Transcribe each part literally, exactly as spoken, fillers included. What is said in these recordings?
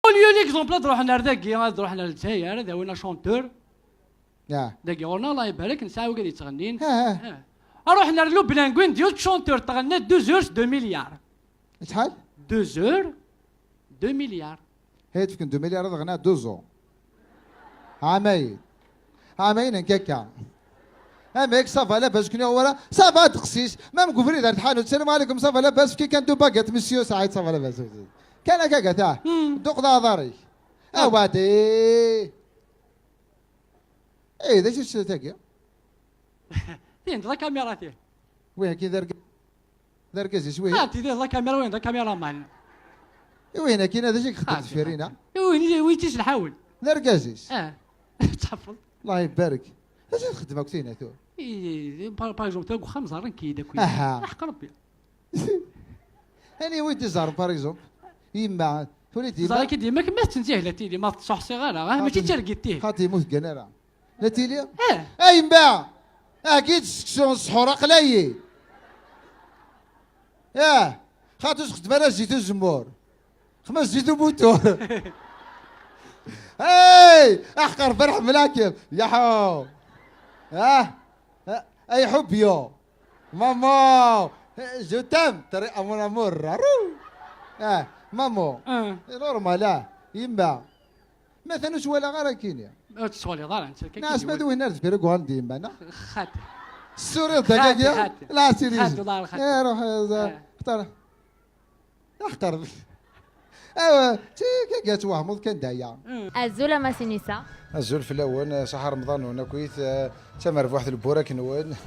Au lieu l'exemple, ad ruḥen ar dagi, ad ruḥen ar Lezzayer, ad awin achanteur. Dagi ɣur-neɣ, Allah ibarek, nesɛa wigad yettɣennin. Ruḥen ar Lubnan, win d yiwet chanteur, tɣenna deux heures, deux milliards. Acḥal? Deux heures, deux milliards. Hey, tefken deux milliards ad ɣenna deux ans. Ɛamayen. Ɛamayen n kaka. Amek, ça va, labas, kenwi wala? Ça va, ddeqs-is. Même deg ubrid ar tḥanut, salam alaikum, ça va, labas, fki kan deux baguettes, monsieur Saïd, ça va, labas. Kan akka, gata. Duq d aḍar-ik. Awadi. Eh, d acu-tt tagi? Tin d la caméra, tin. Wihin d argaz, d argaz-is wihin. Ah, ti d la caméra, wihin d la caméraman. I wihin akkin, d acu i yexdem deffir-ina? I wihin, i wihin d tiselḥawen. D argaz-is. Ah, ttḥefeḍ. Allah ibarek. D acu i txeddem akk tina tura? I, par, par exemple, deg uxxam ẓerren-k-id akk. Aha. Aḥeq Rebbi. Anwa i d-iẓerren, par exemple? Yemma, tura d yemma. Ẓerren-k-id yemma-k, ma tettenzihla tili, ma tettṣuḥṣiɣ ara, ah, mačči d targit tili. Xaṭi, yemmut gan ara. La tili? Eh. A yemma! Agi-d seksu n ṣṣḥur aqlayi. Eh, xaṭi ur txeddem ara zzit uzemmur. Xma zzit ubutur. Hey! Aḥqer berḥ mlakem. Yaḥu! Ah! Ah, ay ḥubyo. Maman! Je t'aime, très à mon amour. Rarou. Ah, maman. Ah. C'est normal, ah. Yemma. Ma tanu s walaɣ ara kini. Ur tettwaliḍ ara, netta kan. Nas ma d win ar deffir i yuɣalen d yemma, neɣ? Xaṭi. Tessuriḍ-d xaṭi, akkagi? Xaṭi. La, sidi. Xaṭi, Allah, xaṭi. Eh, ruḥ, eh, xtar. Axaṭer. Awa, tika, ttwehmeḍ kan d aya. Azul a Masinisa. Azul fell-awen, ṣaḥa Remḍan-nwen akkit, d tamerbuḥt n lburak-nwen,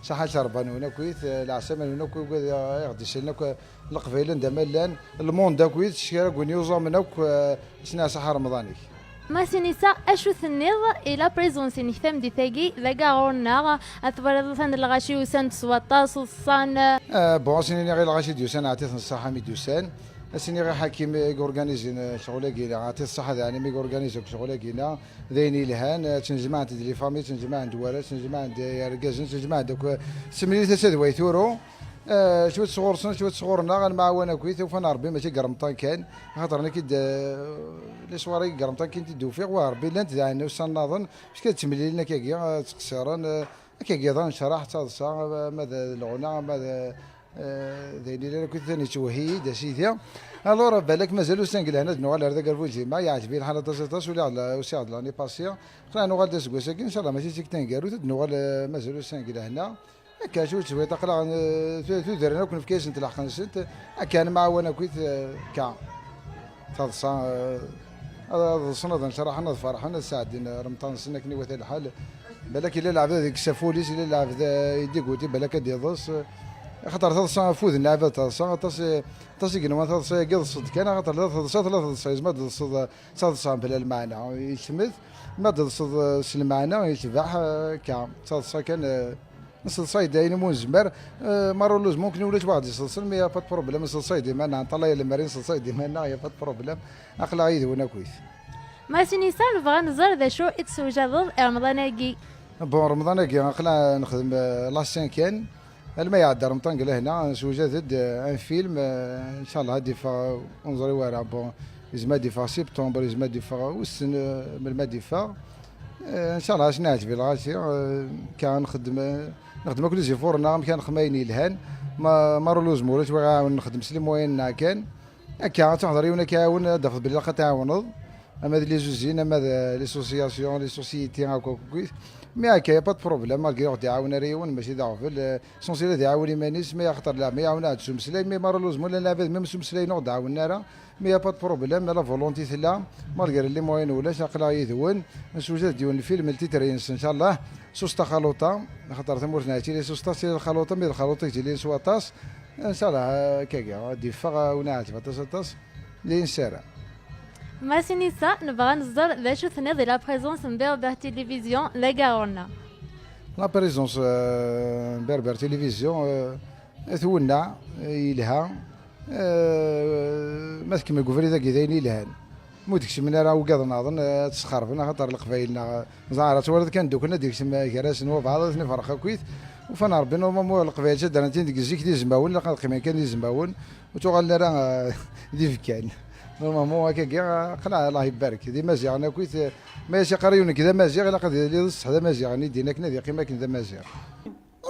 ṣaḥa ccerba-nwen akkit, leɛsama-nwen akk, i wigad i ɣ-d-isellen akk, Leqbayel anda ma llan, lmond akkit, s kra n win yuẓamen akk, ttnaɣ ṣaḥa Remḍan-ik. Masinisa, acu tenniḍ i la présence-inek tameddit-agi dagi ɣur-nneɣ? Ad twaliḍ atan lɣaci usan-d s waṭas, uḍsan. Ah, bon, ad s-iniɣ i lɣaci d-yusan, ɛṭi-ten ṣṣaḥa mi d-usan. Ad s-iniɣ i Ḥakim i yurganizin, eh, ccɣel-agi-ina, ɛṭi-t ṣṣaḥa daɛni mi yurganiz akk ccɣel-agi-ina. D ayen yelhan, eh, ttnejmaɛent-d les familles, ttnejmaɛent-d warrac, ttnejmaɛent-d yergazen, ttnejmaɛent-d akk, eh, s temlilit ass-a d way turu. Eh, cwiṭ sɣur-sen, cwiṭ sɣur-neɣ, ad nemɛawan akkit, ufan Rebbi mačči deg Remḍan kan. Axaṭer nekk-id, eh, les soirées deg Remḍan kan i d-ufiɣ, wa Rebbi llant daɛni ussan-nnaḍen, parce que ad ttemlilin akkagi, ad ttqeṣṣiren, eh, akkagi d anecraḥ, d taḍsa, ma d lɣuna, ma d, eh, d ayen yellan akkit, atan yettwehhi-yi-d, a sidi. Alors, balak mazal ussan deg lehna ad nuɣal ar dagi ar bu lǧimeɛ, yeɛǧeb-iyi lḥal aṭas, aṭas, uliɣ-d la, usiɣ-d l'année passée. Aql-aɣ nuɣal-d aseggas-agi, inchallah, mačči d tikti taneggarut, ad nuɣal, eh, mazal ussan deg lehna. Akka, cwiṭ, cwiṭ, aql-aɣ, eh, tu-, tudrin akk nefka-asent lḥeqq-nsent. Akka, nemɛawan akkit, eh, akka. Taḍsa, eh, ad, ad ḍsen, ad necraḥen, ad ferḥen, ad sɛeddin, eh, remḍan-nsen akken iwata lḥal. Balak yella lɛebd ad ikkes aful-is, yella lɛebd, eh, i d-iguti, balak ad iḍes, eh, axaṭer taḍsa afud n lɛebd taḍsa, aṭas, eh, aṭas i yenwan taḍsa-agi ḍṣed kan, axaṭer la teḍsa, la teḍsa, yezmer ad teḍseḍ, eh, d taḍsa bla lmeɛna, yekmet, ma d-teḍseḍ, eh, s lmeɛna, yecbeḥ, eh, akka, d taḍsa kan, eh, Nseḍsay-d ayen umi nezmer. Euh, malheureusement, nekni ulac waḥed iseḍsen, mais y a pas de problème, nseḍsay-d iman-nneɣ, nṭalay lemmer i nseḍsay-d iman-nneɣ, y a pas de problème. Aql-aɣ yid-wen akkit. Masinisa, nebɣa ad nẓer d acu i d-tessewjadeḍ i Remḍan-agi. Bon, Remḍan-agi, aql-aɣ nexdem, euh, la cinquième. Alma iɛedda Remḍan deg lehna, nessewjad-d, euh, un film, euh, inchallah, ad d-iffeɣ, ur neẓri wara. Bon, yezmer ad d-iffeɣ septembre, yezmer ad d-iffeɣ wissen, euh, melmi ad d-iffeɣ. Eh, ncallah, ad s-neɛǧeb i lɣaci, eh, akka nxeddem, eh, nxeddem akk les efforts-nneɣ, amek ara nexdem ayen yelhan. Ma, malheureusement ulac wi ɣ-iɛawnen, nxeddem s les moyens-nneɣ kan. Akka, ad teḥḍer yiwen ad k-iɛawen, ad d-tafeḍ belli ilaq ad t-tɛawneḍ. Ama d les usines, ama d, eh, les associations, les sociétés, akk, akk, akk. Mais akka, y a pas de problème, malgré ur ɣ-d-iɛawen ara yiwen, mačči d aɣbel, eh, l'essentiel ad iɛawen iman-is, mais axaṭer leɛma iɛawen-aɣ-d s umeslay, mais malheureusement llan lɛibad, même s umeslay ur ɣ-d-ɛawnen ara. Mais y a pas de problème, la volonté tella, malgré les moyens ulac, aql-aɣ yid-wen, nessewjad-d yiwen n lfilm, le titre-ines, ncallah, Susta Xaluṭa, axaṭer tamurt-nneɣ tili Susta, tili lxaluṭa, mi d lxaluṭa i yettilin s waṭas, ncallah, akkagi, ad d-iffeɣ, ad wen-iɛǧeb aṭas, aṭas, d ayen nessaram. Masinisa, nebɣa ad nẓer d acu tenniḍ di la présence n Berbère Télévision, dagi ɣur-neɣ. La présence, euh, n Berbère Télévision, euh, twenneɛ, yelha, Eh, ma tkemmel deg ubrid-agi d ayen yelhan. Ma ur d-kecmen ara wiyaḍ-nniḍen, eh, ad tt-sxerben, axaṭer Leqbayel-nneɣ, eh, ẓer, ad twaliḍ kan dduklen ad d-ikcem, eh, gar-asen wabɛaḍ, ad ten-iferreq akkit. Ufan Rebbi, normalement, Leqbayel ttadren-ten deg zik d izmawen, ilaq ad qqimen kan d izmawen, ur ttuɣalen ara, eh, d ibekkan. Normalement, akkagi, aql-aɣ, Allah ibarek, d imaziɣen akkit, ma as-iqqar yiwen nekk d amaziɣ, ilaq ad yili d ṣṣeḥ d amaziɣ, i d-yenna akken ad yeqqim akken d amaziɣ.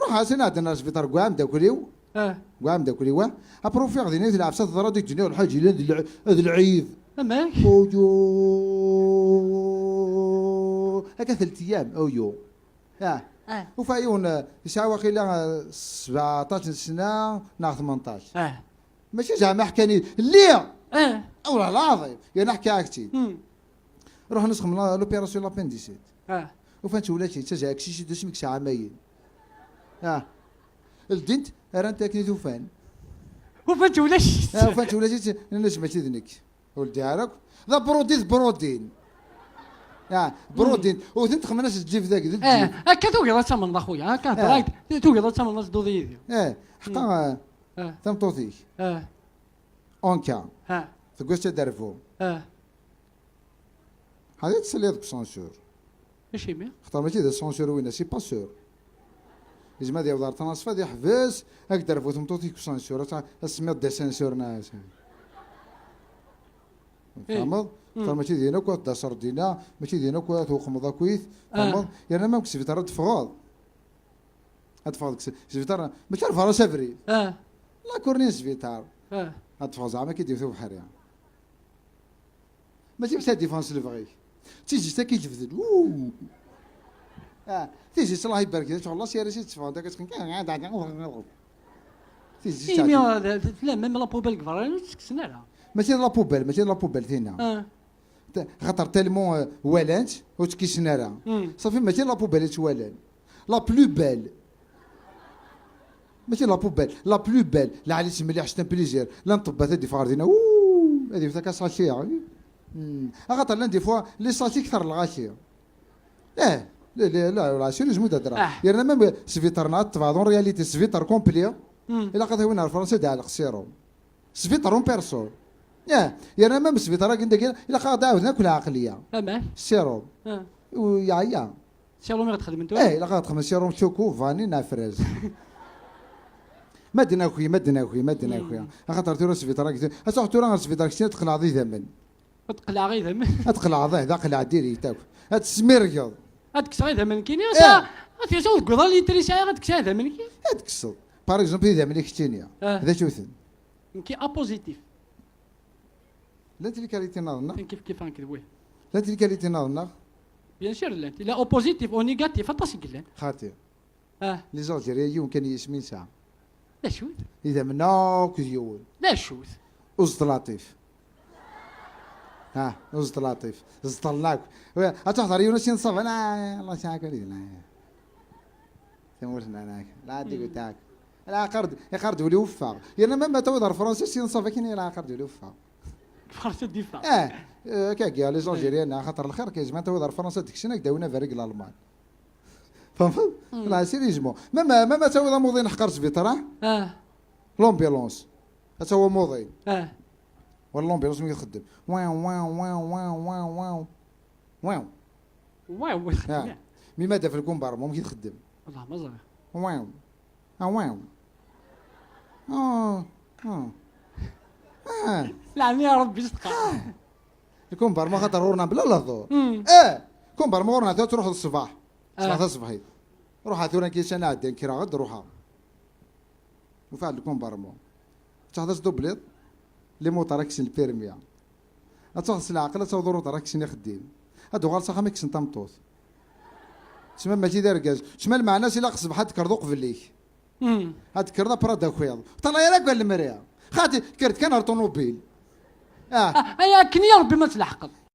Ruḥ-as ad nɛeddi ar sbiṭar deg uɛameddakel-iw. Ah. Deg uɛameddakel-iw, ah. Après ufiɣ din i d lɛefsa teḍra deg ddunya, lḥaǧ yellan d lɛ-, d lɛid. Amek? Uyu. Akka telt eyyam, uyu. Ah. Ah. Ufa yiwen, eh, yesɛa waqila, eh, sebɛṭac n sna neɣ tmenṭac. Ah. Mačči zeɛma ḥkan-iyi. Lliɣ! Ah. Awlah lɛaḍim. Yerna ḥkiɣ-ak-tt-id. Hmm. Ruḥen ad xedmen l'opération l'appendicite. Ah. Ufan-tt ulac-itt, d akcic d asmi yesɛa amayen. Ah. Ldint, rrant akken i t-ufan. Ufan-tt ulac-itt. Ah, ufan-tt ulac-itt, nnan-as mačči d nekk. Ur ldiɣ ara akk. D abrudi d brudin. Ah, brudin. Ur tent-xemmen as lǧib dagi, d lǧib. Eh, akka tugiḍ ad tamneḍ a xuya, akka, ah, right. Tugiḍ ad tamneḍ ad tedduḍ yid-i. Eh, ḥqa, eh, ah, tameṭṭut-ik. Ah. Anka. Ah. Tewwi-as-tt ad terfu. Ah. Ḥader tesliḍ deg usansur. Acimi? Xaṭer mačči d asansur winna, c'est pas sûr. Yezmer ad yaweḍ ar transfert, ad yeḥbes, ad k-d-terbu tmeṭṭut-ik deg usansur, ad tt-, ad tsemmiḍ d asansur neɣ. Eh. Tfehmeḍ? Mm. Xaṭer mačči d ayen akk ad d-taseḍ dinna, mačči d ayen akk ad twexmeḍ akkit, ah, tfehmeḍ? Yerna ma deg sbiṭar ad d-teffɣeḍ. Ad d-teffɣeḍ deg s-, sbiṭar, mačči ar berra s abrid. Ah. La cour-nni n sbiṭar. Ah. Ad d-teffɣeḍ zeɛma akka d-iwet ubeḥri. Mačči bes ad d-iffɣen s lebɣi-k. D tizit akka i jebden. Wuu! Ah, tizit, Allah ibarek, d acu, Allah s yara-s i d-teffɣent, akka ttxen-, tizit. Imi, ah, d, d, tella même la poubelle deg berra, ur tt-kksen ara. Mačči d la poubelle, mačči d la poubelle, tinna. Ah. T-, xaṭer tellement, euh, walan-tt, ur tt-kkisen ara. Hmm. Safi, mačči d la poubelle i tt-walan. La plus belle. Mačči la poubelle, la plus belle. Lɛali-tt mliḥ, c'est un plaisir. Llan ṭṭebbat ad d-iffeɣ ɣer dinna. Ouh, ad iwet akka sachet. Hmm. Axaṭer llan des fois, les sachets kter lɣaci. Eh, la, la, la, la, sérieusement, d adra. Ah. Yerna même sbiṭar-nneɣ, ad tebɛeḍ en réalité, sbiṭar complet. Hmm. Ilaq ad t-awin ar Fransa, ad iɛelleq sérum. Sbiṭar en personne. Eh, yerna même sbiṭar-agi n dagi, ilaq ad d-ɛawden akk lɛaqliya. Amek? Sérum. Ah. U yeɛya. Sérum i ɣ-d-xedmen tura? Eh, ilaq ad xedmen sérum choco, vanille, neɣ fraise. Ma d-naki, ma d-naki, ma d-naki. Hmm. Axaṭer tura sbiṭar-agi, ad truḥ tura ɣer sbiṭar, keččini ad tqelɛeḍ idammen. Ad qelɛeɣ idammen? Ad tqelɛeḍ, eh, d aqelɛeɣ direct akk. Ad tesmirgeḍ. Ad kkseɣ idammen kini, eh, ad t-yaseɣ deg uḍal yitri sɛiɣ, ad kkseɣ idammen kini? Ad tekkseḍ. Par exemple, idammen i keččini. Ah. D acu-ten? Nekki A positif. Llant les qualités nniḍen, neɣ? Kif kif nekk d wihin. Llant les qualités nniḍen, neɣ? Bien sûr llant. Illa O positif, O négatif, aṭas i yellan. Xaṭi. Ah. Les Algériens yiwen kan yisem i nesɛa. D acu-t? Idammen akk d yiwen. D acu-t? Uẓeṭṭ Laṭif. Ha, Uẓeṭṭ Laṭif. Ẓeṭṭlen akk. Wa, ad teḥḍer yiwen ad s-yenṣab, ala, Allah yesɛa-k wali, la. Tamurt-nneɣ, la, la, digu tak. Ala, iqqar-d, iqqar-d wali weffeɣ. Yerna ma, ma tawiḍ ar Fransa, s-yenṣab akken, ala, iqqar-d wali weffeɣ. Fransa d-iffeɣ. Eh, eh, akka, les Algériens, axaṭer lxir, ka yezmer tawiḍ ar Fransa, deg-sen ad k-d-awin aberrig Lalman. Tfehmeḍ? Hmm. La, sérieusement. Même, même ad tawiḍ amuḍin ḥeqqer sbiṭar, ah? Ah. L'ambulance. Ad tawiḍ amuḍin. Ah. Wala l'ambulance mi txeddem. Waw, waw, waw, waw, waw, waw. Waw. Waw, waw, ah. Mi ma d-af lkumbarma, amek i txeddem? Wallah, ma ẓriɣ. Waw. Ah, waw. Ah, ah. Ah. Leɛni ya Rebbi, s tqaɛet. Ah. Lkumbarma xaṭer ɣur-neɣ bla lehdur. Hmm. Eh! Lkumbarma ɣur-neɣ ata truḥ d ṣṣbeḥ. Ah. Ṣṣbeḥ taṣebḥit. Ruḥeɣ tura nekki sani ɛeddan kra ɣed ruḥeɣ. Ufiɣ lkumbarma. Ad taɣeḍ as-dubliḍ. Limuṭar ad kksen lpirmi. Ad taɣeḍ s leɛqel, ad taweḍ uruṭar ad kksen ixeddim. Ad tuɣal s axxam ad kksen tameṭṭut. Tma mačči d argaz. Tma lmeɛna-s ilaq ṣṣbeḥ ad d-tekkreḍ uqbel-ik. Hmm. Ad tekkreḍ après ad d-takiḍ. Ṭṭalay ara deg lemri. Xaṭi, kker-d kan ar ṭunubil. Ah. Ah, ay akken ya Rebbi ma tleḥqeḍ.